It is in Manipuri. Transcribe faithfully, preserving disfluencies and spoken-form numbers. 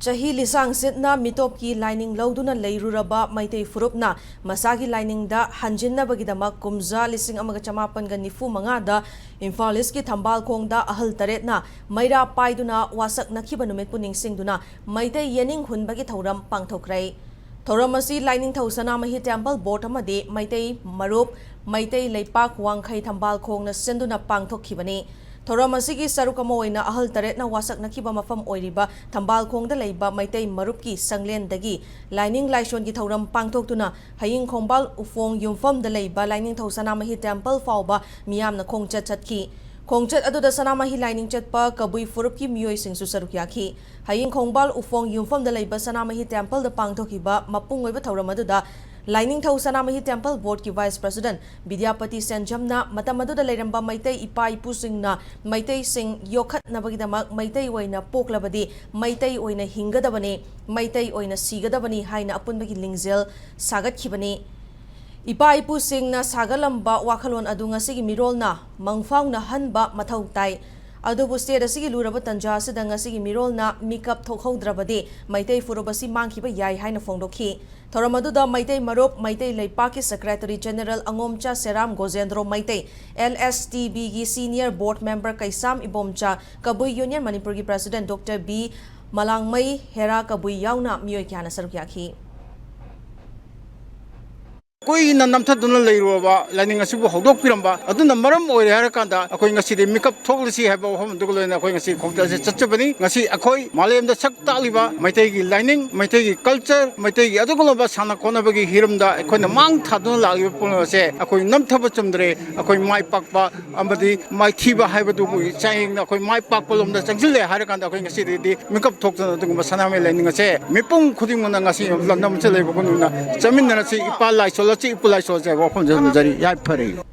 ꯆꯍꯤ ꯂꯤꯁꯥꯡ ꯁꯤꯠꯅ ꯃꯤꯇꯣꯞꯀꯤ ꯂꯥꯏꯅꯤꯡ ꯂꯧꯗꯨꯅ ꯂꯩꯔꯨꯔꯕ ꯃꯩꯇꯩ ꯐꯨꯔꯨꯞꯅ ꯃꯁꯥꯒꯤ ꯂꯥꯏꯅꯤꯡꯗ ꯍꯟꯖꯤꯟꯅꯕꯒꯤꯗꯃꯛ ꯀꯨꯝꯖꯥ ꯂꯤꯁꯤꯡ ꯑꯃꯒ ꯆꯃꯥꯄꯟꯒ ꯅꯤꯐꯨ ꯃꯉꯥꯗ ꯏꯝꯐꯥꯜ ꯏꯁꯀꯤ ꯊꯝꯕꯥꯜꯈꯣꯡꯗ ꯑꯍꯜ ꯇꯔꯦꯠꯅ ꯃꯩꯔꯥ ꯄꯥꯏꯗꯨꯅ ꯋꯥꯁꯛꯅꯈꯤꯕ ꯅꯨꯃꯤꯠꯄꯨ ꯅꯤꯡꯁꯤꯡꯗꯨꯅ ꯃꯩꯇꯩ ꯌꯦꯅꯤꯡ ꯍꯨꯟꯕꯒꯤ ꯊꯧꯔꯝ ꯄꯥꯡꯊꯣꯛꯈ꯭ꯔꯦ꯫ ꯊꯧꯔꯝ ꯑꯁꯤ ꯂꯥꯏꯅꯤꯡꯊꯧ ꯁꯅꯥꯃꯍꯤ ꯇꯦꯝꯄꯜ ꯕꯣꯔꯗ ꯑꯃꯗꯤ ꯃꯩꯇꯩ ꯃꯔꯨꯞ, ꯃꯩꯇꯩ ꯂꯩꯄꯥꯛ ꯋꯥꯡꯈꯩ ꯊꯝꯕꯥꯜꯈꯣꯡꯅ ꯁꯤꯟꯗꯨꯅ ꯄꯥꯡꯊꯣꯛꯈꯤꯕꯅꯤ꯫ ꯊꯧꯔꯝ ꯑꯁꯤꯒꯤ ꯁꯔꯨꯛ ꯑꯃ ꯑꯣꯏꯅ ꯑꯍꯜ ꯇꯔꯦꯠꯅ ꯋꯥꯁꯛꯅꯈꯤꯕ ꯃꯐꯝ ꯑꯣꯏꯔꯤꯕ ꯊꯝꯕꯥꯜꯈꯣꯡꯗ ꯂꯩꯕ ꯃꯩꯇꯩ ꯃꯔꯨꯞꯀꯤ ꯁꯪꯂꯦꯟꯗꯒꯤ ꯂꯥꯏꯅꯤꯡ ꯂꯥꯏꯁꯣꯟꯒꯤ ꯊꯧꯔꯝ ꯄꯥꯡꯊꯣꯛꯇꯨꯅ ꯍꯌꯤꯡ ꯈꯣꯡꯕꯥꯜ ꯎꯐꯣꯡ ꯌꯨꯝꯐꯝꯗ ꯂꯩꯕ ꯂꯥꯏꯅꯤꯡꯊꯧ ꯁꯅꯥꯃꯍꯤ ꯇꯦꯝꯄꯜ ꯐꯥꯎꯕ ꯃꯤꯌꯥꯝꯅ ꯈꯣꯡꯆꯠ ꯆꯠꯈꯤ꯫ ꯈꯣꯡꯆꯠ ꯑꯗꯨꯗ ꯁꯅꯥꯃꯍꯤ ꯂꯥꯏꯅꯤꯡ ꯆꯠꯄ ꯀꯕꯨꯏ ꯐꯨꯔꯨꯞꯀꯤ ꯃꯤꯑꯣꯏꯁꯤꯡꯁꯨ ꯁꯔꯨꯛ ꯌꯥꯈꯤ꯫ ꯍꯌꯤꯡ ꯈꯣꯡꯕꯥꯜ ꯎꯐꯣꯡ ꯌꯨꯝꯐꯝꯗ ꯂꯩꯕ ꯁꯅꯥꯃꯍꯤ ꯇꯦꯝꯄꯜꯗ ꯄꯥꯡꯊꯣꯛꯈꯤꯕ ꯃꯄꯨꯡ ꯑꯣꯏꯕ ꯊꯧꯔꯝ ꯑꯗꯨꯗ ꯂꯥꯏꯅꯤꯡꯊꯧ ꯁꯅꯥꯃꯍꯤ ꯇꯦꯝꯄꯜ ꯕꯣꯔꯗꯀꯤ ꯚꯥꯏꯁ ꯄ꯭ꯔꯁꯤꯗꯦꯟꯠ ꯕꯤꯗ꯭ꯌꯥꯄꯇꯤ ꯁꯦꯟꯖꯝꯅ ꯃꯇꯝ ꯑꯗꯨꯗ ꯂꯩꯔꯝꯕ ꯃꯩꯇꯩ ꯏꯄꯥ ꯏꯄꯨꯁꯤꯡꯅ ꯃꯩꯇꯩꯁꯤꯡ ꯌꯣꯛꯈꯠꯅꯕꯒꯤꯗꯃꯛ ꯃꯩꯇꯩ ꯑꯣꯏꯅ ꯄꯣꯛꯂꯕꯗꯤ ꯃꯩꯇꯩ ꯑꯣꯏꯅ ꯍꯤꯡꯒꯗꯕꯅꯤ, ꯃꯩꯇꯩ ꯑꯣꯏꯅ ꯁꯤꯒꯗꯕꯅꯤ ꯍꯥꯏꯅ ꯑꯄꯨꯟꯕꯒꯤ ꯂꯤꯡꯖꯦꯜ ꯁꯥꯒꯠꯈꯤꯕꯅꯤ꯫ ꯏꯄꯥ ꯏꯄꯨꯁꯤꯡꯅ ꯁꯥꯒꯠꯂꯝꯕ ꯋꯥꯈꯜꯂꯣꯟ ꯑꯗꯨ ꯉꯁꯤꯒꯤ ꯃꯤꯔꯣꯜꯅ ꯃꯪꯐꯥꯎꯅꯍꯟꯕ ꯃꯊꯧ ꯇꯥꯏ꯫ ꯑꯗꯨꯕꯨ ꯁ꯭ꯇꯦꯠ ꯑꯁꯤꯒꯤ ꯂꯨꯔꯕ ꯇꯟꯖꯥ ꯑꯁꯤꯗ ꯉꯁꯤꯒꯤ ꯃꯤꯔꯣꯜꯅ ꯃꯤꯀꯞ ꯊꯣꯛꯍꯧꯗ꯭ꯔꯕꯗꯤ ꯃꯩꯇꯩ ꯐꯨꯔꯨꯞ ꯑꯁꯤ ꯃꯥꯡꯈꯤꯕ ꯌꯥꯏ ꯍꯥꯏꯅ ꯐꯣꯡꯗꯣꯛꯈꯤ꯫ ꯊꯧꯔꯝ ꯑꯗꯨꯗ ꯃꯩꯇꯩ ꯃꯔꯨꯞ, ꯃꯩꯇꯩ ꯂꯩꯄꯥꯛꯀꯤ secretary general Angomcha Seram Gojendro Meitei, L S T ꯕꯤꯒꯤ senior board member Keisham Ibomcha, Kabui union ꯃꯅꯤꯄꯨꯔꯒꯤ ꯄ꯭ꯔꯁꯤꯗꯦꯟꯠ ꯗꯣꯛꯇꯔ ꯕꯤ ꯃꯂꯥꯡꯃꯩ, ꯍꯦꯔꯥ ꯀꯕꯨꯏ ꯌꯥꯎꯅ ꯃꯤꯑꯣꯏ ꯀꯌꯥꯅ ꯁꯔꯨꯛ ꯌꯥꯈꯤ꯫ ꯀꯨꯏꯅ ꯅꯝꯊꯗꯨꯅ ꯂꯩꯔꯨꯔꯕ ꯂꯥꯏꯅꯤꯡ ꯑꯁꯤꯕꯨ ꯍꯧꯗꯣꯛꯄꯤꯔꯝꯕ ꯑꯗꯨꯅ ꯃꯔꯝ ꯑꯣꯏꯔꯦ ꯍꯥꯏꯔꯀꯥꯟꯗ ꯑꯩꯈꯣꯏ ꯉꯁꯤꯗꯤ ꯃꯤꯀꯞ ꯊꯣꯛꯂꯁꯤ ꯍꯥꯏꯕ ꯋꯥꯐꯝ ꯑꯗꯨꯒ ꯂꯣꯏꯅꯅ ꯑꯩꯈꯣꯏ ꯉꯁꯤ ꯈꯣꯡꯆꯠ ꯑꯁꯤ ꯆꯠꯆꯕꯅꯤ꯫ ꯉꯁꯤ ꯑꯩꯈꯣꯏ ꯃꯥꯂꯦꯝꯗ ꯁꯛ ꯇꯥꯛꯂꯤꯕ ꯃꯩꯇꯩꯒꯤ ꯂꯥꯏꯅꯤꯡ, ꯃꯩꯇꯩꯒꯤ ꯀꯜꯆꯔ, ꯃꯩꯇꯩꯒꯤ ꯑꯗꯨꯒꯨꯝꯂꯕ ꯁꯥꯟꯅ ꯈꯣꯠꯅꯕꯒꯤ ꯍꯤꯔꯝꯗ ꯑꯩꯈꯣꯏꯅ ꯃꯥꯡ ꯊꯥꯗꯨꯅ ꯂꯥꯛꯂꯤꯕ ꯄꯨꯝꯅꯃꯛ ꯑꯁꯦ ꯑꯩꯈꯣꯏ ꯅꯝꯊꯕ ꯆꯨꯝꯗ꯭ꯔꯦ꯫ ꯑꯩꯈꯣꯏ ꯃꯥꯏ ꯄꯥꯛꯄ ꯑꯃꯗꯤ ꯃꯥꯏꯊꯤꯕ ꯍꯥꯏꯕꯗꯨꯕꯨ ꯆꯥꯌꯦꯡꯅ ꯑꯩꯈꯣꯏ ꯃꯥꯏ ꯄꯥꯛꯄ ꯂꯣꯝꯗ ꯆꯪꯁꯤꯜꯂꯦ ꯍꯥꯏꯔꯀꯥꯟꯗ ꯑꯩꯈꯣꯏ ꯉꯁꯤꯗꯒꯤꯗꯤ ꯃꯤꯀꯞ ꯊꯣꯛꯇꯅ ꯑꯗꯨꯒꯨꯝꯕ ꯁꯅꯥꯃꯍꯤ ꯂꯥꯏꯅꯤꯡ ꯑꯁꯦ ꯃꯤꯄꯨꯝ ꯈꯨꯗꯤꯡꯃꯛꯅ ꯉꯁꯤ ꯂꯝꯗꯝ ꯑꯁꯤꯗ ꯂꯩꯕ ꯈꯨꯗꯤꯡꯃꯛꯅ ꯆꯠꯃꯤꯟꯅꯔꯁꯤ, ꯏꯄꯥ ꯂꯥꯏꯁꯣꯜ ꯑꯁꯤ, ꯏꯄꯨ ꯂꯥꯏꯁꯣꯜ ꯑꯁꯤ ꯍꯥꯏꯕ ꯋꯥꯐꯝꯁꯤ ꯊꯝꯖꯔꯤ꯫ ꯌꯥꯏꯐꯔꯦ꯫